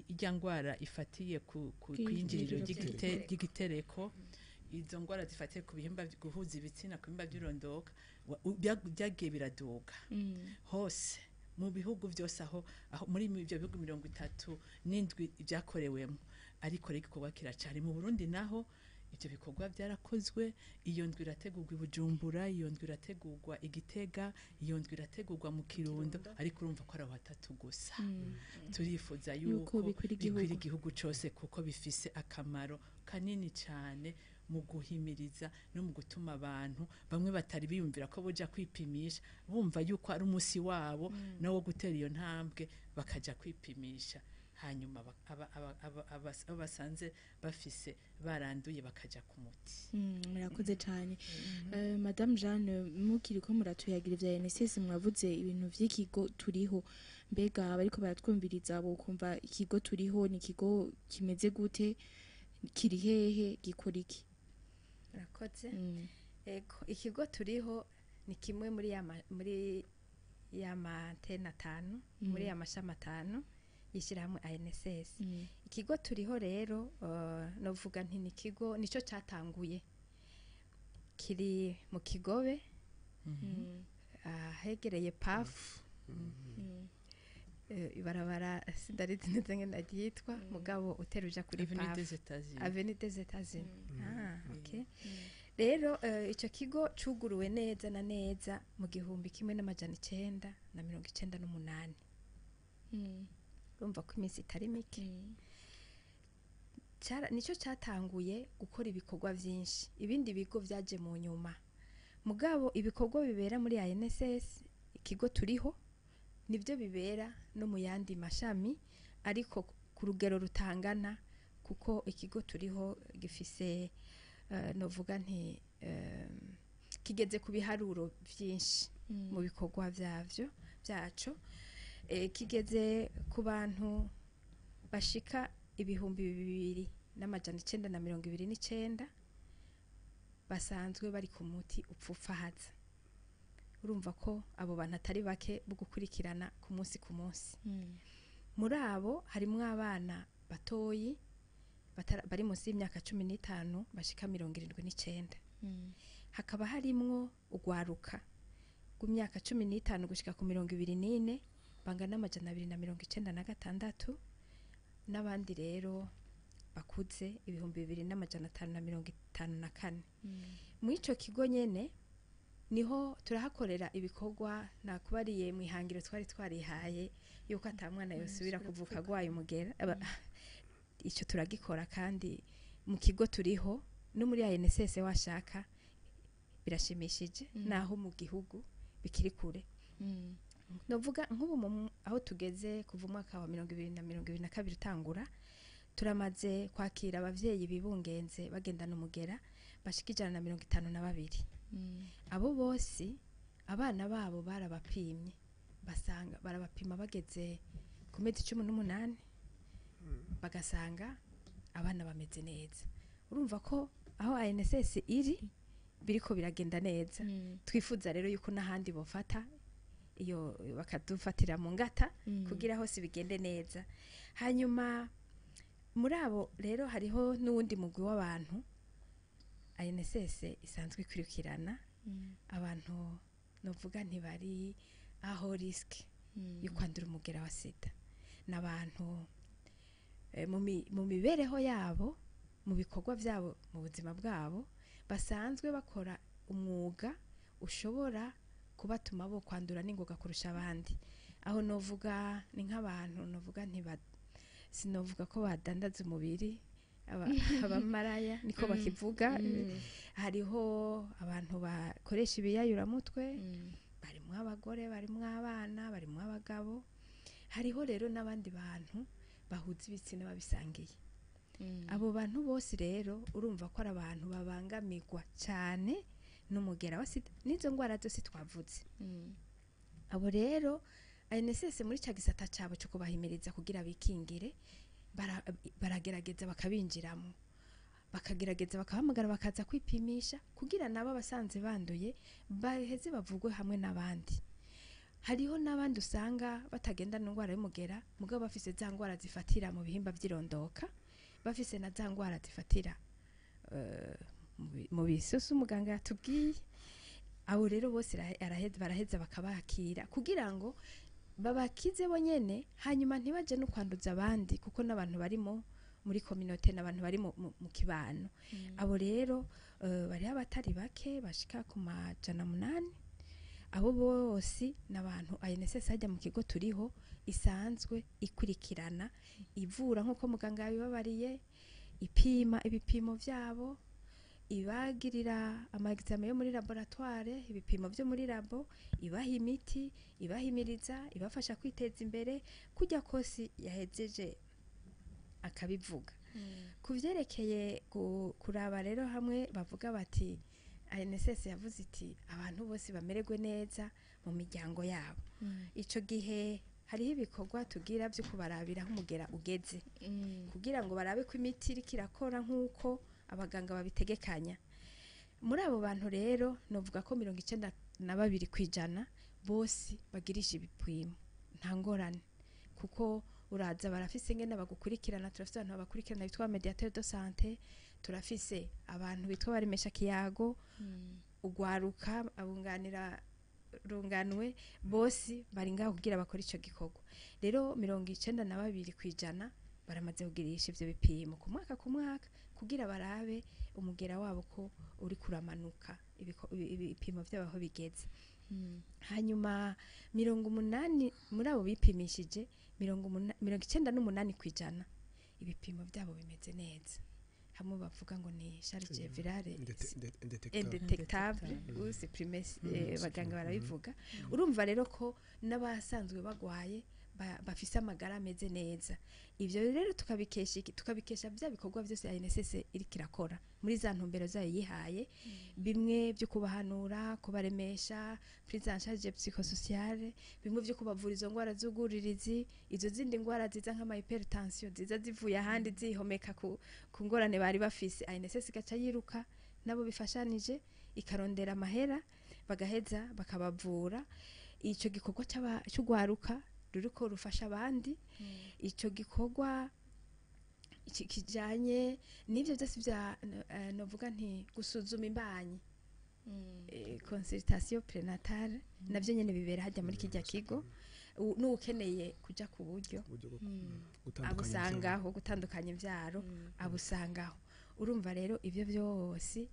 ijya ngwara ifatiye ku kwinjiriro ry'igitereko, izo ngwara zifatiye ku bihimba guhuza ibitsina, ku bihimba by'irondoka, byagiye biraduga hose mu bihugu byose, aho muri ibyo bihugu 37 byakorewemo. Ariko rero igikorwa kiracari. Mu Burundi naho ibyo bikorwa byarakozwe. Iyo ndwi irategurwa i Bujumbura, iyo ndwi irategurwa i Gitega, iyo ndwi irategurwa mu Kirundo, ariko urumva ko ari aho hatatu gusa. Turifuza yuko bikwira igihugu cose, kuko bifise akamaro kanini cyane mu guhimiriza no mu gutuma abantu bamwe batari biyumvira ko boja kwipimisha bumva yuko ari umunsi wabo nawo gutera iyo ntambwe bakaja kwipimisha, hanyuma abo basanze bafise baranduye bakaja ku muti. Murakoze cyane. Madame Jeanne, mukiri ko muratuyagira ivya NSS, mwavuze ibintu vy'ikigo turiho. Mbega abariko baratwumviriza bokumva ikigo turiho ni ikigo kimeze gute, kiri hehe, gikora iki? Murakoze. Ego, ikigo turiho ni kimwe muri ya mantene atanu, muri ya mashami atanu yishyirahamwe ANSS. Ikigo turiho rero, novuga nti ni ikigo nico cyatanguye, kiri mu Kigobe, ahegereye PAF, ibarabara sindarizi neza ngene ryitwa, mugabo uteruja kuri PAF, Avenue des États-Unis. Okay. Rero ico kigo cuguruwe neza na neza mu 1998. Urumva ko iminsi itari mike. Nico cyatanguye gukora ibikorwa byinshi, ibindi bigo byaje mu nyuma. Mugabo ibikorwa bibera muri ANSS ikigo turiho nibyo bibera no mu yandi mashami, ariko ku rugero rutangana, kuko ikigo turiho gifise novuga nti kigeze ku biharuro byinshi mu bikorwa byavyo byaco. Kigeze ku bantu bashika 2929 basanzwe bari ku muti upfufahaza. Urumva ko abo bantu atari bake bo gukurikirana ku munsi ku munsi. Muri abo harimwo abana batoyi bari munsi y'imyaka 15 bashika 79. Hakaba harimwo ugwaruka rw'imyaka 15 gushika ku 24 bangana 296, n'abandi rero bakuze 2554. Muri ico kigo nyene niho turahakorera ibikorwa nakubariye mu ihangiro twari twarihaye yuko atamwana yosubira kuvuka agwaye umugera. Ico turagikora kandi mu kigo turiho no muri ANSS washaka birashimishije, naho mu gihugu bikiri kure. Novuga nk'ubu aho tugeze kuva umwaka wa 2022 utangura, turamaze kwakira abavyeyi bibungenze bagendana umugera bashika 152. Abo bose abana babo barabapimye, basanga barabapima bageze ku mezi 18, bagasanga abana bameze neza. Urumva ko aho ANSS iri biriko biragenda neza. Twifuza rero yuko n'ahandi bofata iyo bakadufatira mu ngata kugira hose bigende neza. Hanyuma muri abo rero hariho n'uwundi mugwi w'abantu ANSS isanzwe ikurikirana, abantu novuga ntibari aho risk yo kwandura umugera wa sida, n'abantu mu mibereho yabo, mu bikorwa byabo, mu buzima bwabo basanzwe bakora umwuga ushobora kubatuma bo kwandura n'ingoga kurusha abandi. Aho novuga ni nk'abantu novuga sinovuga ko badandaza umubiri, abamaraya niko bakivuga. Hariho abantu bakoresha ibiyayuramutwe, barimwo abagore, barimwo abana, barimwo abagabo. Hariho rero n'abandi bantu bahuza ibitsina babisangiye. Abo bantu bose rero urumva ko ari abantu babangamirwa cyane n'umugera wa sida n'izo ngwara zose twavuze. Abo rero ANSS muri ca gisata cabo cyo kubahimiriza kugira bikingire, baragerageza bakabinjiramo. Bakagerageza bakahamagara, bakaza kwipimisha kugira nabo abasanze banduye baheze bavugwe hamwe n'abandi. Hariho n'abandi usanga batagenda n'indwara y'umugera, mugabo bafise za ngwara zifatira mu bihimba by'irondoka, bafise na za ngwara zifatira mu bisusu muganga yatubwiye. Abo rero bose baraheza bakabakira kugira ngo babakize bonyene, hanyuma ntibaje no kwanduza abandi, kuko n'abantu barimo muri communauté, n'abantu bari mu kibano. Abo rero bariho abatari bake bashika ku 800. Abo bose n'abantu ANSS hajya mu kigo turiho isanzwe ikurikirana, ivura nk'uko muganga yabibabariye, ipima ibipimo vyabo, ibagirira ama examen yo muri laboratoire, ibipimo vyo muri labo, ibaha imiti, ibahimiriza, ibafasha kwiteza imbere kujya kosi yahejeje akabivuga. Ku vyerekeye kuraba rero, hamwe bavuga bati ANSS yavuze iti abantu bose bamererwe neza mu miryango yabo, ico gihe hariho ibikorwa tugira byo kubarabira aho umugera ugeze, kugira ngo barabe ko imiti iriko irakora nk'uko abaganga babitegekanya. Muri abo bantu rero novuga ko 92% bose bagirisha ibipimo, nta ngorane, kuko uraza barafise ingene bagukurikirana. Turafise abantu babakurikirana bitwa médiateur de santé, turafise abantu bitwa baremesha kiyago, ugwaruka, abunganira runganwe, bose bari ngaho kugira bakore ico gikorwa. Rero 92% baramaze kugirisha ivyo bipimo ku mwaka ku mwaka, kugira barabe umugera wabo ko uri kuramanuka, ibipimo vyabo aho bigeze. Hanyuma 80 muri abo bipimishije, 98% ibipimo byabo bimeze neza, hamwe bavuga ngo ni charge virale indétectable. Indétectable ou supprimé, baganga barabivuga. Urumva rero ko n'abasanzwe bagwaye bafise amagara ameze neza. Ivyo rero tukabikesha iki? Tukabikesha bya bikorwa byose ANSS iriko irakora muri za ntumbero zayo yihaye, bimwe byo kubahanura, kubaremesha, prise en charge psychosociale, bimwe byo kubavura izo ngwara z'uguririzi, izo zindi ngwara ziza nk'ama hypertension ziza zivuye ahandi zihomeka ku ngorane bari bafise. ANSS igaca yiruka nabo bifashanije, ikarondera amahera, bagaheza bakabavura. Ico gikorwa c'ugwaruka ruriko rufasha abandi, ico gikorwa kijanye n'ivyo byose vya novuga nti gusuzuma imbanyi, consultation prénatale, navyo nyene bibera hajya muri kijya kigo. N'ukeneye kuja ku buryo uburyo bwo gutandukanya. Abusangaho gutandukanya imvyaro, abusangaho. Urumva rero ivyo byose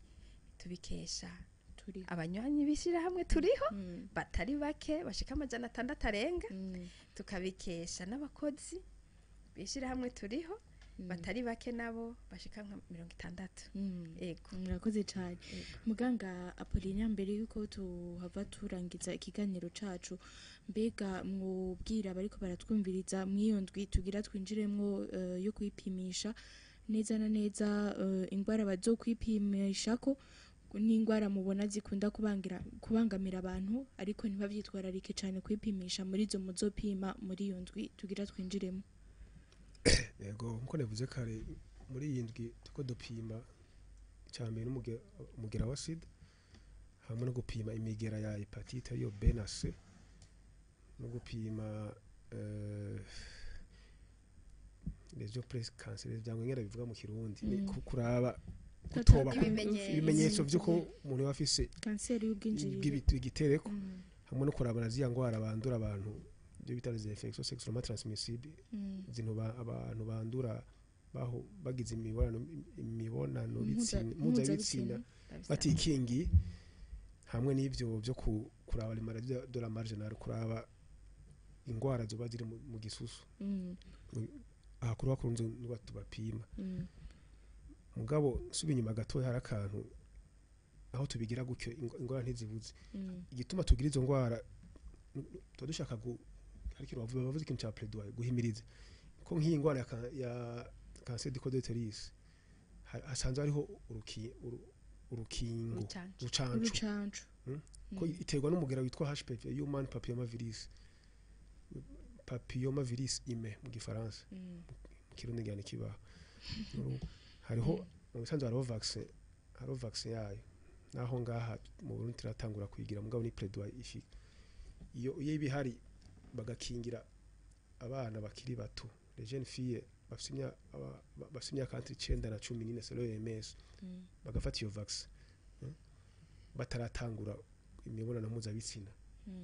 tubikesha turi abanywanyi b'ishyirahamwe turiho batari bake bashika 600 arenga, tukabikesha n'abakozi b'ishyirahamwe turiho batari bake nabo bashika nka 60. Ego. Murakoze cyane, muganga Apolinaire. Mbere yuko tuhava turangiza ikiganiro cacu, mbega mwubwira bariko baratwumviriza mw'iyo ndwi tugira twinjiremwo yo kwipimisha, neza na neza ingwara bazokwipimishako n'ingwara mubona zikunda kubangamira abantu ariko ntibavyitwararike cane kwipimisha muri izo muzopima muri iyo ndwi tugira twinjiremo? Yego, nkuko navuze kare, muri iyi ndwi turiko dupima icya mbere umugera wa sida, hamwe no gupima imigera ya hépatite ariyo B na C, no gupima les précancéreuses, byangwa ngera bivuga mu Kirundi ni kuraba gutoba Ibimenyetso. Ibimenyetso vy'uko umuntu yaba afise kanseri y'ubwinjiriro bw'igitereko, hamwe no kuraba na ziriya ngwara bandura abantu, ibyo bita les infections sexuellement transmissibles, zino abantu bandura baho bagize imibonano mpuzabitsina batikingiye, hamwe n'ivyo byo kuraba les maladies de la marginale, kuraba ingwara zoba ziri mu gisusu. Aha kuri bakunze nuba tubapima. Mugabo nsubiye inyuma gatoya, hari akantu aho tubigira gutyo ingwara ntizibuze. Igituma tugira izo ngwara, tuba dushaka hari ikintu bavuze, ikintu ca plaidoyer, guhimiriza ko nk'iyi ngwara ya cancer du col de l'utérus hasanzwe hariho urukingo. Urucanco. Urucanco. Urucanco. Ko iterwa n'umugera witwa HPV, human papillomavirus, papillomavirus humain mu gifaransa, mu Kirundi ngira ntikibaho. Hariho Mu bisanzwe hariho vaccin, hariho vaccin yayo, naho ngaha mu Burundi turatangura kuyigira, mugabo ni plaidoyer ishika iyo ibihari bagakingira abana bakiri bato, les jeunes filles bafise imyaka entre 9 na 14 selon OMS, bagafata iyo vaccin, bataratangura imibonano mpuzabitsina,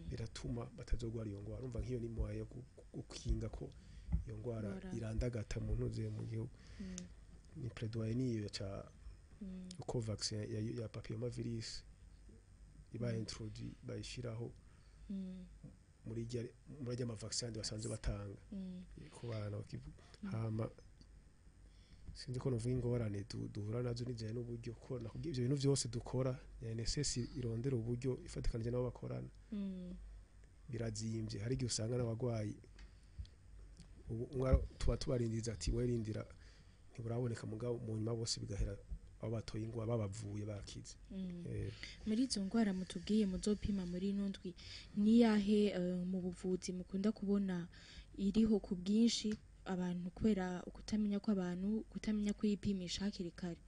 biratuma batazogwara iyo ngwara. Urumva nk'iyo ni moyen yo gukinga ko iyo ngwara Ngwara. irandagata mu ntuze mu gihugu. Ni plaidoyer niyo ca uko vaccin ya papillomavirus iba introduit, bayishiraho muri rya ma vaccin yandi basanzwe batanga ku bana bakivuga. Hama sinzi ko novuga ingorane duhura nazo nijanye n'uburyo, ko nakubwiye ivyo bintu vyose dukora ya NSS irondera uburyo ifatikanije n'abo bakorana, birazimvye. Hari igihe usanga n'abagwayi ubu tuba tubarindiriza ati we rindira ntiburaboneka, mugabo mu nyuma bose bigahera abo batoye ingwa babavuye bakize. Muri izo ndwara mutubwiye muzopima muri ino ndwi, niyahe mu buvuzi mukunda kubona iriho ku bwinshi abantu, kubera ukutamenya kw'abantu, kutamenya kuyipimisha hakiri kare?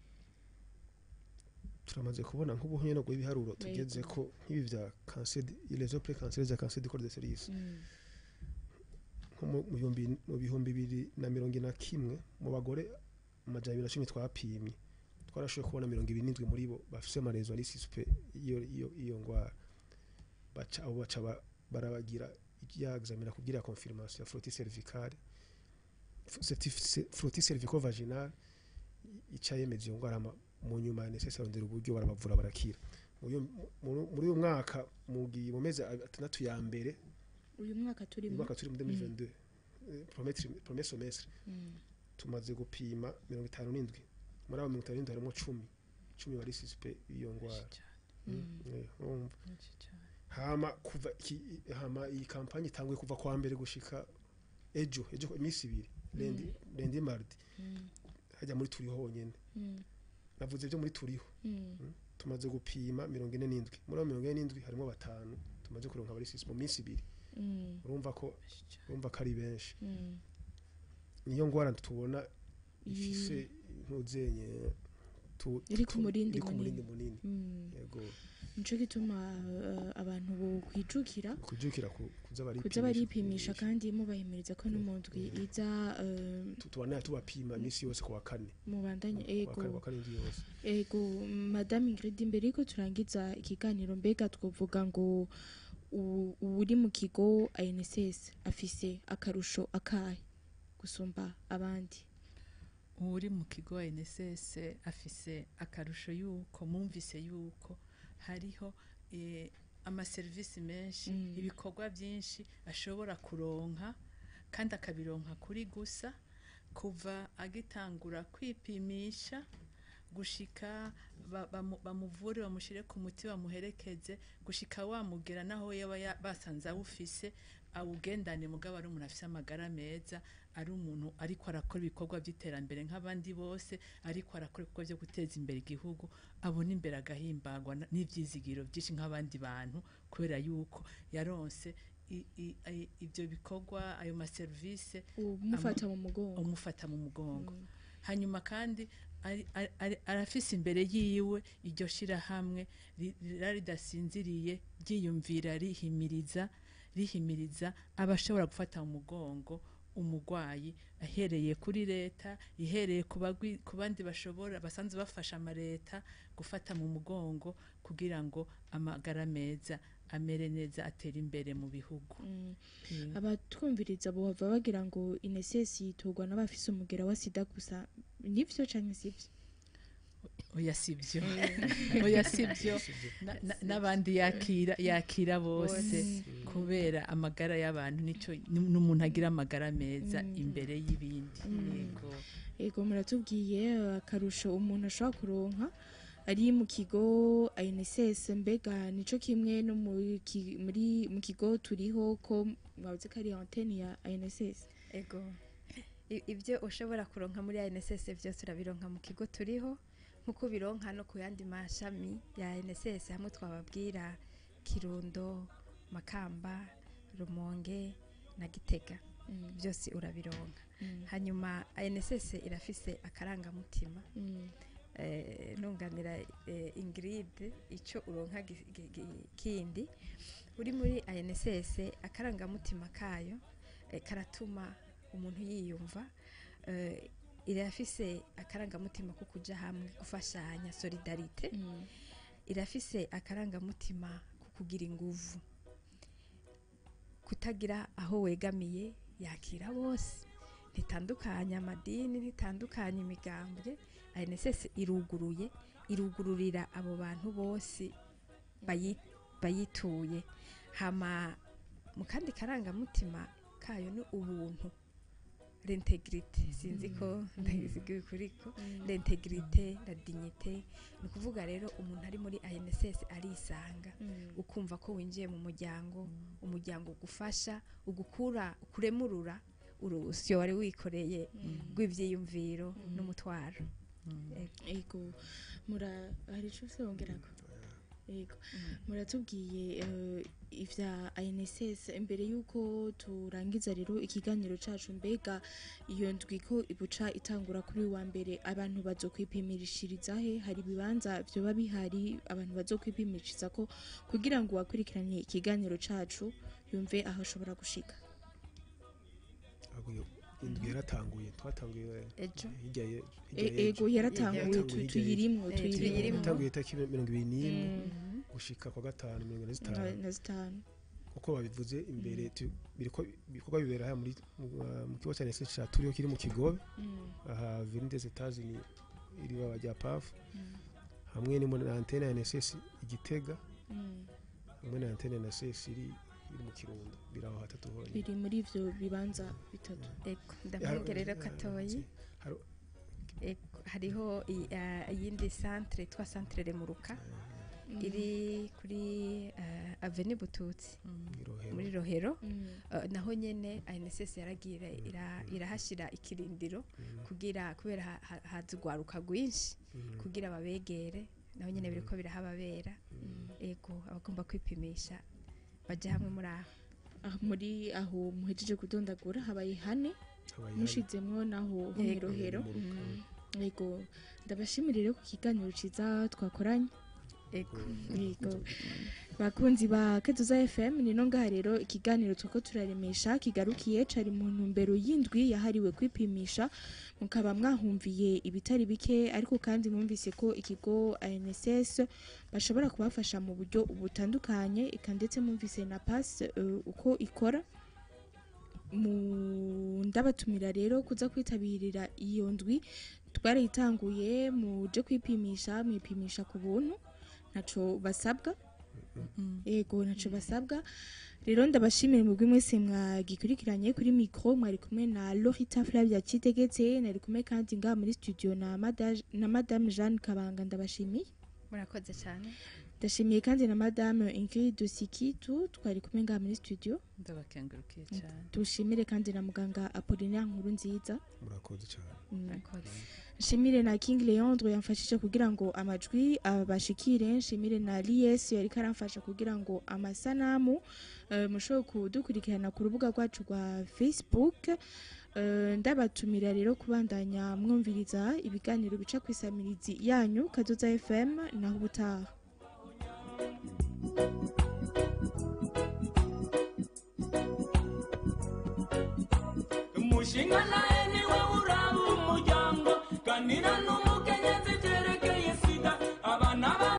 Turamaze kubona nk'ubu nyene rw'ibiharuro tugeze ko nk'ibi vya cancer, les autres précancéreuses ya cancer du col de l'utérus, nko mu 2021, mu bagore 210 twapimye, twarashoboye kubona 27 muri bo bafise ama lésions ari suspectes iyo ngwara. Baca abo baca barabagira ya examen kugira confirmation ya frottis cervical, frottis cervico-vaginal, ica yemeza iyo ngwara. Mu nyuma ya nécessaire arondera uburyo, barabavura, barakira. Muri uyu mwaka, mu mezi 6 ya mbere, Uyu mwaka turimo? Uyu mwaka turi muri 2022, premier semestre, tumaze gupima 57. Muri abo 57 harimo 10 bari suspects iyo ngwara. Urumva, hama kuva hama iyi campagne itanguye kuva kwa mbere gushika ejo, iminsi 2, lundi, mardi, hajya muri Turiho honyene. Navuze ibyo muri Turiho. Tumaze gupima 47. Muri abo 47 harimo batanu tumaze kuronka bari suspects mu minsi 2. Urumva ko ari benshi. Niyo ngwara tubona ifise ntuzenye Iri ku murindi iri ku murindi munini. munini. Yego. Nico gituma abantu bokwijukira kujukira kuza baripimisha. Kuza baripimisha, kandi mubahimiriza ko no mu ndwi iza Tubana tubapima iminsi yose ku wa kane. Mubandanye. Ku wa Ego. kane, ku wa kane indwi yose. Ego, Madame Ingrid, imbere yuko turangiza ikiganiro, mbega twovuga ngo uwuri mu kigo ANSS afise akarusho akahe gusumba abandi? Uri mu kigo NSS afise akarusho yuko mumvise yuko hariho amaserivisi menshi, ibikorwa byinshi ashobora kuronka, kandi akabironka kuri gusa kuva agitangura kwipimisha gushika bamuvure, bamushyire ku muti, bamuherekeze gushika wamugera naho yaba basanze awufise, awugendane, mugabo ari umuntu afise amagara meza, ari umuntu ariko arakora ibikorwa by'iterambere nk'abandi bose, ariko arakora ibikorwa byo guteza imbere igihugu, abona imbere agahimbagwa n'ivyizigiro byinshi nk'abandi bantu, kubera yuko yaronse ibyo bikorwa, ayo maserivisi. Umufata mu mugongo. Umufata mu mugongo. Hanyuma kandi arafise imbere yiwe iryo shirahamwe ridasinziriye, ryiyumvira, rihimiriza abashobora gufata mu mugongo umugwayi, ahereye kuri leta, ihereye ku bandi bashobora basanzwe bafasha amareta gufata mu mugongo kugira ngo amagara meza amere neza, atere imbere mu bihugu. Abatwumviriza bohava bagira ngo INSS yitorwa n'abafise umugera wa sida gusa, nivyo canke sivyo? Oya, sibyo, oya, sibyo. N'abandi yakira bose, kubera amagara y'abantu nico n'umuntu agira amagara meza imbere y'ibindi. Yego. Ego, muratubwiye akarusho umuntu ashobora kuronka ari mu kigo ANSS. Mbega nico kimwe no muri mu kigo Turiho, ko mwabuze ko ari antenne ya ANSS? Ego. Ibyo ushobora kuronka muri ANSS byose urabironka mu kigo Turiho, nkuko ubironka no ku yandi mashami ya ANSS, hamwe twababwira Kirundo, Makamba, Rumonge na Gitega. Byose urabironka. Hanyuma ANSS irafise akarangamutima. Nunganira Ingrid, icyo uronka kindi uri muri ANSS, akarangamutima kayo karatuma umuntu yiyumva, irafise akarangamutima ko kuja hamwe, gufashanya, solidarité. Irafise akarangamutima ko kugira inguvu, kutagira aho wegamiye, yakira bose, ntitandukanya amadini, ntitandukanya imigambwe. ANSS iruguruye, irugururira abo bantu bose bayituye. Hama mu kandi karangamutima kayo ni ubuntu, l'intégrité, sinzi ko ndagize kuriko, l'intégrité, la dignité. Ni ukuvuga rero umuntu ari muri ANSS arisanga, ukumva ko winjiye mu muryango, umuryango ugufasha, ugukura, ukuremurura urusyo wari wikoreye rw'ivyiyumviro n'umutwaro. Ego, mura hari ico ufise wongerako? Ego, muratubwiye ivya ANSS. Imbere yuko turangiza rero ikiganiro cacu, mbega iyo ndwi ko ibuca itangura kuri uyu wa mbere, abantu bazokwipimirishiriza he? Hari ibibanza vyoba bihari abantu bazokwipimishiriza ko, kugira ngo wakurikiranye ikiganiro cacu yumve aho ashobora gushika? Ahubwo iyo indwi yaratanguye, twatanguye Ejo. hirya hirya Ego, yaratanguye. Yaratanguye hirya Tuyirimwo. Eh, Tuyirimwo. tuyirimwo. Yatanguye itariki 21 gushika kwa gatanu 45. Na zitanu. Uko babivuze imbere, biriko ibikorwa bibera haya muri mu kigo cya NSS ca turiho kiri mu Kigobe, aha Avenue des États-Unis, iri baba rya PAF, hamwe ni muri antenne ya NSS i Gitega, hamwe na antenne ya NSS iri mu Kirundo. Biri aho hatatu honyine. Biri muri ivyo bibanza bitatu. Ego, ndamwongerera gatoyi. Ego, hariho iyindi centre yitwa centre Remuruka, iri kuri Avenue Bututsi. Rohero. Muri Rohero. Naho nyene ANSS yaragiye irahashira ikirindiro kugira, kubera haza urwaruka rwinshi, kugira babegere. Naho nyene biriko birahababera. Ego, abagomba kwipimisha baje hamwe muri aho. Ah, muri aho muhejeje kudondagura habaye hane. Habaye hane. Mushizemwo naho ho Yego. mw'irohero. Remuruka. Yego, ndabashimire rero ku kiganiro ciza twakoranye. Ego. Yego, bakunzi ba Kazoza FM, nino ngaha rero ikiganiro twako turaremesha kigarukiye. Cari mu ntumbero y'indwi yahariwe kwipimisha, mukaba mwahumviye ibitari bike, ariko kandi mwumvise ko ikigo ANSS bashobora kubafasha mu buryo butandukanye, eka ndetse mwumvise na pass uko ikora. Mu ndabatumira rero kuza kwitabirira iyo ndwi twarayitanguye, muje kwipimisha, mwipimisha ku buntu, ntaco basabwa. Yego, ntaco basabwa. Rero ndabashimire mubwi mwese mwagikurikiranye. Kuri micro mwari kumwe na Lorita Flavia Citegetse, nari kumwe kandi ngaha muri studio na Madame Jeanne Kabanga. Ndabashimiye. Murakoze cyane. Ndashimiye kandi na Madame Ingrid Sikitu twari kumwe ngaha muri studio. Ndabakengurukiye cyane. Dushimire kandi na muganga Apollinaire Nkuru nziza. Murakoze cyane. Murakoze. Nshimire na King Leandre yamfashije kugira ngo amajwi abashikire, nshimire na Lies yariko aramfasha kugira ngo amasanamu mushobore kudukurikirana ku rubuga rwacu rwa Facebook. Ndabatumira rero kubandanya mwumviriza ibiganiro bica kwisamirizi yanyu Kazoza FM. Naho ubutaha. Mushinga.